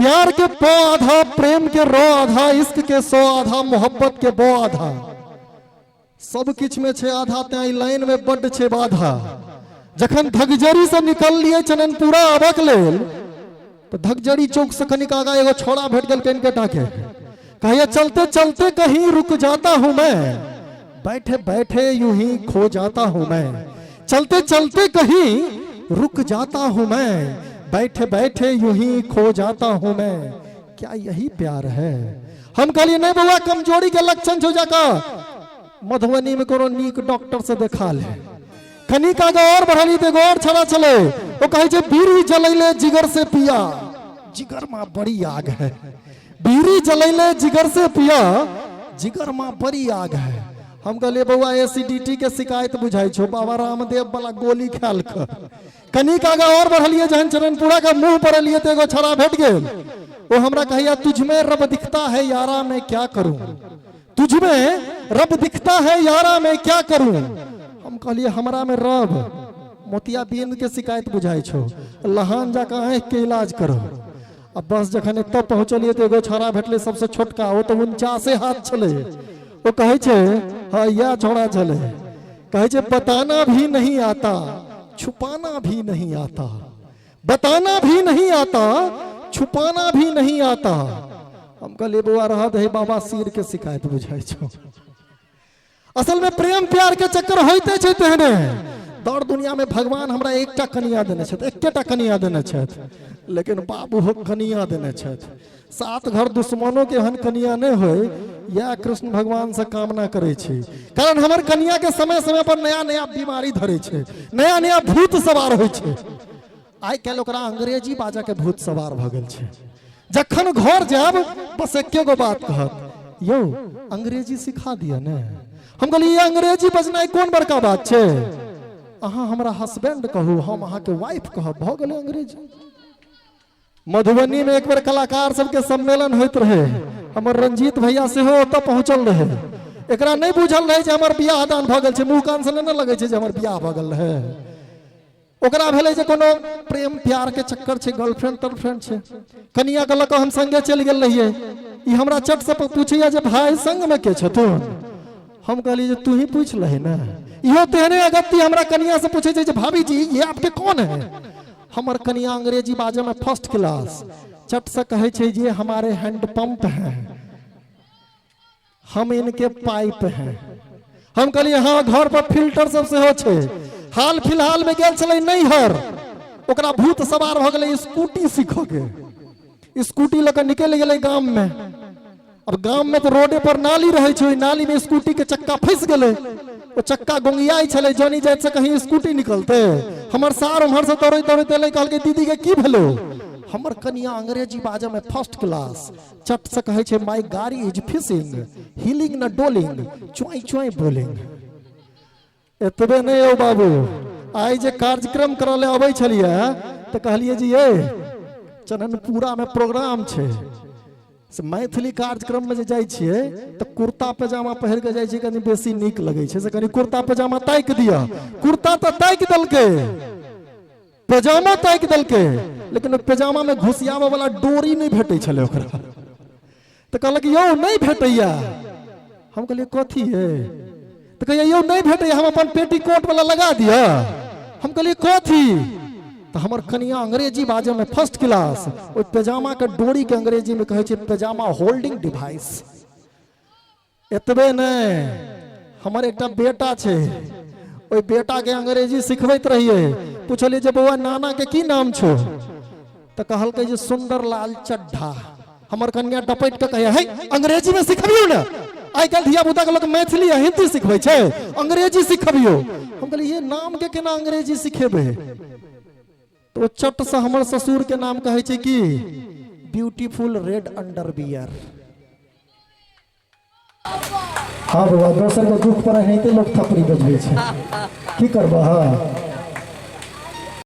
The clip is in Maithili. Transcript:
प्यार के प आधा, प्रेम के र आधा, इश्क के सौ आधा, मोहब्बत के ब आधा, सब किछु में छै आधा, तें ई लाइन में बड्ड छै बाधा। जखन धगजरी से निकललियै चननपुरा आबक लेल, तऽ धगजरी चौक से कनिक आगा एगो छोड़ा भेट गेल कनिके टाके, कहैया चलते चलते कहीं रुक जाता हूं मैं, बैठे बैठे यूं ही खो जाता हूं मैं, चलते चलते कहीं रुक जाता हूं मैं, बैठे बैठे यूं ही खो जाता हूं मैं, क्या यही प्यार है। हम कहलिए नहीं बउआ, कमजोरी के लक्षण छौ, जाकर मधुबनी में कोनो नीक डॉक्टर से देखा ले। कनिक आगे और बढ़ली तऽ एगो और छड़ा छलै, ओ कहै छै बीड़ी जलैले जिगर से पिया, जिगर में बड़ी आग है, बीड़ी जलैले जिगर से पिया, जिगर में बड़ी आग है। हम कहलिए बउआ एसिडिटी के शिकायत बुझाइ छौ, बाबा रामदेव वाला गोली खायल कर। कनिक आगा और बढ़लिए, जहन चरणपुरा के मुंह पर एलिए तऽ एगो छड़ा भेट गेल, ओ हमरा कहैया तुझमें रब दिखता है यारा मैं क्या करूं, तुझमें रब दिखता है यारा मैं क्या करूं। हम कहलिए हमरा में रब, मोतियाबिंद के शिकायत बुझाइ छौ, लहान जाके आँखि के इलाज करो। आ बस जखन एतऽ पहुँचलिए तऽ एगो छौड़ा भेटलै सबसे छोटका, ओ तऽ 49 हाथ छलै, ओ कहै छै हाँ इएह छौड़ा छलै, कहै छै बताना भी नहीं आता छुपाना भी नहीं आता, बताना भी नहीं आता छुपाना भी नहीं आता। हम कहलिए बौआ रह दही, बाबा सिर के शिकायत बुझाइ छौ। असल में प्रेम प्यार के चक्कर होइते छै तेहने। दौड़ दुनिया में भगवान हमरा एकटा कनिया देने छथि, एकेटा कनिया देने छथि, लेकिन बाबू हो कनिया देने छथि। सात घर दुश्मनों के एहन कनिया नहीं होय, यह कृष्ण भगवान से कामना करै छी। कारण हमर कनिया के समय समय पर नया नया बीमारी धरै छै, नया नया भूत सवार होइ छै। आइ काल्हि ओकरा अंग्रेजी बाजऽ के भूत सवार भऽ गेल छै। जखन घर जायब बस एके गो बात कहत, यौ अंग्रेजी सिखा दिअ ने। हम कहलियै अंग्रेजी बजनाइ कोन बड़का बात छै, अहाँ हमरा हस्बैंड कहू, हम अहाँके वाइफ कहब, भऽ गेलै अंग्रेजी। मधुबनी में एक बेर कलाकार सबके सम्मेलन होइत रहे, हमर रंजीत भैया सेहो ओतऽ पहुँचल रहे। एकरा नहि बुझल रहै जे हमर बियाह दान भऽ गेल छै, मुँह कान से नहि ने लगै छै जे हमर बियाह भऽ गेल रहै। ओकरा भेलै जे कोनो प्रेम प्यार के चक्कर छै, गर्लफ्रेंड तर्लफ्रेंड छै। कनिया के लऽ कऽ हम संगे चलि गेल रहियै। ई हमरा चट से पूछैया जे भाई संग में के छथुन। हम कहलियै जे तू ही पूछ लही ने। इहो तेहने अगत्ती हमरा कनिया से पूछै छै जे भाभी जी ये आपके कौन है। हमर कनिया अंग्रेजी बाजऽ में फर्स्ट क्लास, चट से कहै छै जे हमारे हैंड पंप हैं, हम इनके पाइप हैं। हम कहलियै हाँ घर पर फिल्टर सब सेहो छै। हाल फिलहाल में गेल छलै नैहर, ओकरा भूत सवार भऽ गेलै स्कूटी सीखऽ के। स्कूटी लऽ कऽ निकलि गेलै गाम में। अब गाम में तऽ रोडे पर नाली रहै छै, ओहि नाली में स्कूटी के चक्का फंसि गेलै, ओ चक्का गोंगियाइ छलै, जनी जाइत से कहीं स्कूटी निकलतै। हमर सार उम्हर से दौड़ैत दौड़ैत एलै, कहलकै दीदी के की भेलो। हमर कनिया अंग्रेजी बाजऽ में फर्स्ट क्लास, चट से कहै छै माय गाड़ी is fishing, healing न डोलिंग, चुआई चुआई बोलिंग। एतबे नहि यौ बाबू, आइ जे कार्यक्रम करऽ ले अबै छलियै तऽ कहलियै जे ये चननपुरा में प्रोग्राम छै, से मैथिली कार्यक्रम में जे जाइ छियै तऽ कुर्ता पैजामा पहिर के जाइ छियै, कनि बेसी नीक लगै छै, से कनि कुर्ता पैजामा ताकि दिअ। कुर्ता तऽ ताकि देलकै, पैजामा ताकि देलकै, लेकिन ओहि पैजामा में घुसियाबऽ वाला डोरी नहि भेटै छलै ओकरा। तऽ कहलक यौ नहि भेटैया। हम कहलियै कथी है। तऽ कहैया यौ नहि भेटैया, हम अपन पेटीकोट वाला लगा दिअ। हम कहलियै कथी। तऽ हमर कनिया अंग्रेजी बाजऽ में फर्स्ट क्लास, ओहि पैजामा के डोरी के अंग्रेजी में कहै छै पैजामा होल्डिंग डिवाइस। एतबे नहि, हमर एकटा बेटा छै, ओहि बेटा के अंग्रेजी सिखबैत रहियै। पुछलियै जे बौआ नाना के की नाम छौ, तऽ कहलकै जे सुंदर लाल चड्ढा। हमर कन्या डपटि कऽ कहैया हे अंग्रेजी में सिखबियौ ने, आइ काल्हि धिया पुता के लोक मैथिली आ हिंदी सिखबै छै, अंग्रेजी सिखबियौ। हम कहलियै ये नाम के केना अंग्रेजी सिखेबै। तऽ ओ चट से हमर ससुर के नाम कहै छै कि ब्यूटीफुल रेड अंडरवियर। हाँ बौआ, दोसर के दुख पर एनाहिते लोक थपड़ी बजबै छै, की करबह।